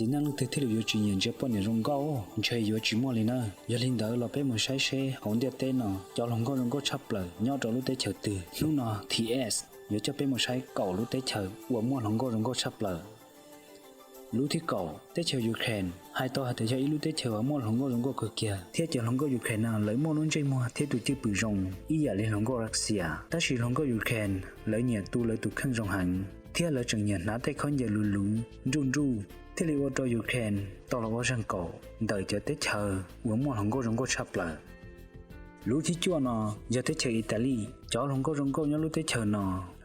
Txiv neej leej twg thiaj li yuav tsis nyiam ntsia poj niam zoo nkauj, ntshe yuav tsis muaj li na. Yog li ntawd los peb mus saib seb hauv ntiaj teb no cov hluas nkauj zoo nkauj tshaj plaws nyob rau lub teb chaws twg. Hnub no T S yuav coj peb mus saib kaum lub teb chaws uas muaj hluas nkauj zoo nkauj tshaj plaws. Lub thib kaum, teb chaws Ukraine hais tau hais tias yog ib lub teb chaws uas muaj hluas nkauj zoo nkauj kawg kiag, thiab cov hluas nkauj Ukraine no lawv muaj lub ntsej muag thiab tus cwj pwm zoo ib yam li hluas nkauj Russia. Tab sis hluas nkauj Ukraine lawv nyiam tu lawv tus kheej zoo heev, thiab lawv tseem nyiam hnav tej khaub ncaws luv luv nruj nruj, thiaj li ua rau Ukraine tau los ua zeeg kaum ntawm cov teb chaws uas muaj hluas nkauj zoo nkauj tshaj plaws. Lub thib cuaj no yog teb chaws Italy. Cov hluas nkauj zoo nkauj nyob lub teb chaws no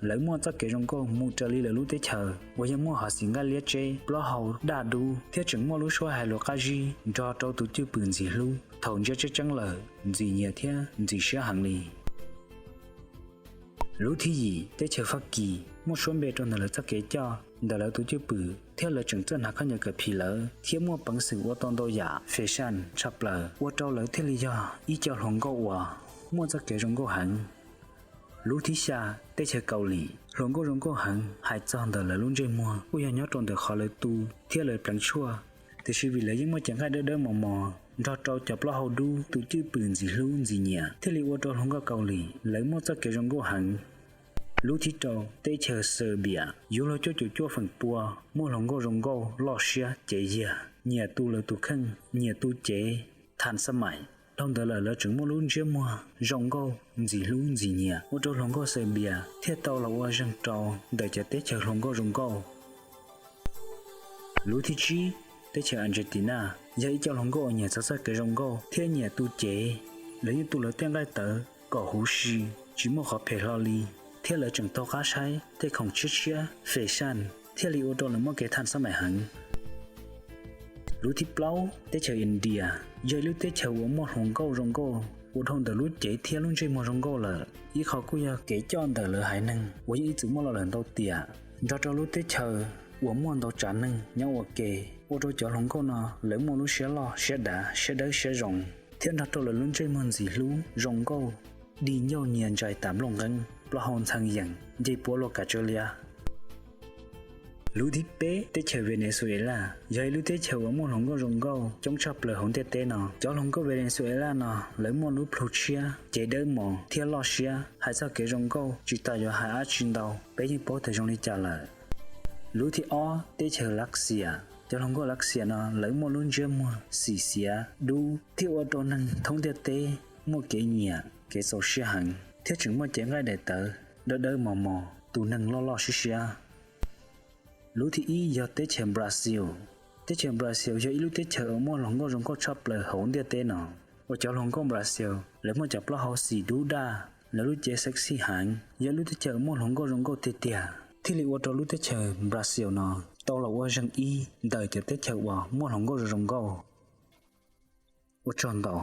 lawv muaj txoj kev zoo nkauj mus raws li lawv lub teb chaws uas yog muaj hom xis nqaij liab tseb, plaub hau daj dub, thiab tseem muaj lub suab hais lus qab zib nrog rau tus cwj pwm ntxim hlub thaum ntsia tseeb tseeb lawm ntxim nyiam thiab ntxim siab heev li. Lub thib yim, teb chaws Fab Kis muaj suab npe rau ntawm lawv txoj kev coj, ntawm lawv tus cwj pwm, thiab lawv tseem txawj hnav khaub ncaws kawm phim lawv thiab muaj peev xwm ua tau ntau yam fashion tshaj plaws, ua rau lawv thiaj li yog ib co hluas nkauj uas muaj txoj kev zoo nkauj heev. Lub thib xya, teb chaws Kaus Lim. Hluas nkauj zoo nkauj heev hais txog ntawm lawv lub ntsej muag kuj yog nyob rau ntawm qhov lawv tu thiab lawv pleev tshuaj, tiam sis vim lawv yeej muaj cev nqaij dawb dawb mos mos nrog rau cov plaub hau dub, tus cwj pwm ntxim hlub ntxim nyiam, thiaj li ua rau hluas nkauj Kaus Lim lawv muaj txoj kev zoo nkauj heev. Lub thib rau, teb chaws Serbia, yuav luag cuaj caum cuaj feem pua muaj hluas nkauj zoo nkauj loj siab cev yiag, nyiam tu lawv tus kheej, nyiam tu cev thas xab maim. Dhau ntawd lawm lawv tseem muaj lub ntsiab muag zoo nkauj ntxim hlub ntxim nyiam, ua rau hluas nkauj Serbia thiaj tau los ua zeeg rau ntawm cov teb chaws hluas nkauj zoo nkauj. Lub thib tsib, teb chaws Argentina, yog ib co hluas nkauj uas nyiam txog txoj kev zoo nkauj thiab nyiam tu cev. Lawv yeej tu lawv tej nqaij tawv kom huv si, tsis muaj qhov phem hlo li, thiab lawv tseem taug qab saib tej khoom tshiab tshiab fashion, thiaj li ua rau lawv muaj kev thas xab maim heev. Lub thib plaub, teb chaws India, yog ib lub teb chaws uas muaj hluas nkauj zoo nkauj uas dhau ntawm lub cev thiab lub ntsej muag zoo nkauj lawm. Ib qho kuj yog kev coj ntawm lawv haiv neeg uas yeej ib txwm muaj lo lawm ntau tiam, nrog rau lub teb chaws uas muaj ntau tsav neeg nyob ua ke, ua rau cov hluas nkauj no lawv muaj lub siab loj siab dav siab dawb siab zoo, thiab nrog rau lawv lub ntsej muag ntxim hlub zoo nkauj, dig ncauj nyias ntsais tas nplooj nqeeb, plaub hau ntxhee yees, nce puav luag kav tsawv liab. Lub thib peb, teb chaws Venezuela, yog ib lub teb chaws uas muaj hluas nkauj zoo nkauj coob tshaj plaws hauv ntiaj teb no. Cov hluas nkauj Venezuela no lawv muaj lub plhu tshiab, cev dawb mos thiab loj siab, hais txog kev zoo nkauj tsis tas yuav hais dab tsi ntau, peb yeej paub tias zoo li cas lawm. Lub thib ob, teb chaws Lav Xias, cov hluas nkauj Lav Xias no lawv muaj lub ntsiab muag xim xiav dub thiab ua rau neeg thoob ntiaj teb muaj kev nyiam kev txaus siab heev, thiab tseem muaj cev nqaij daim tawv dawb dawb mos mos, tus neeg loj loj siab siab. Lub thib ib yog teb chaws Brazil. Teb chaws Brazil yog ib lub teb chaws uas muaj hluas nkauj zoo nkauj tshaj plaws hauv ntiaj teb no, uas cov hluas nkauj Brazil lawv muaj cov plaub hau xim dub daj, lawv lub cev sexy heev, yog ib lub teb chaws muaj hluas nkauj zoo nkauj tiag tiag, thiaj li ua rau lub teb chaws Brazil no tau los ua zeeg ib ntawm cov teb chaws uas muaj hluas nkauj zoo zoo nkauj. Ua tsaug ntau.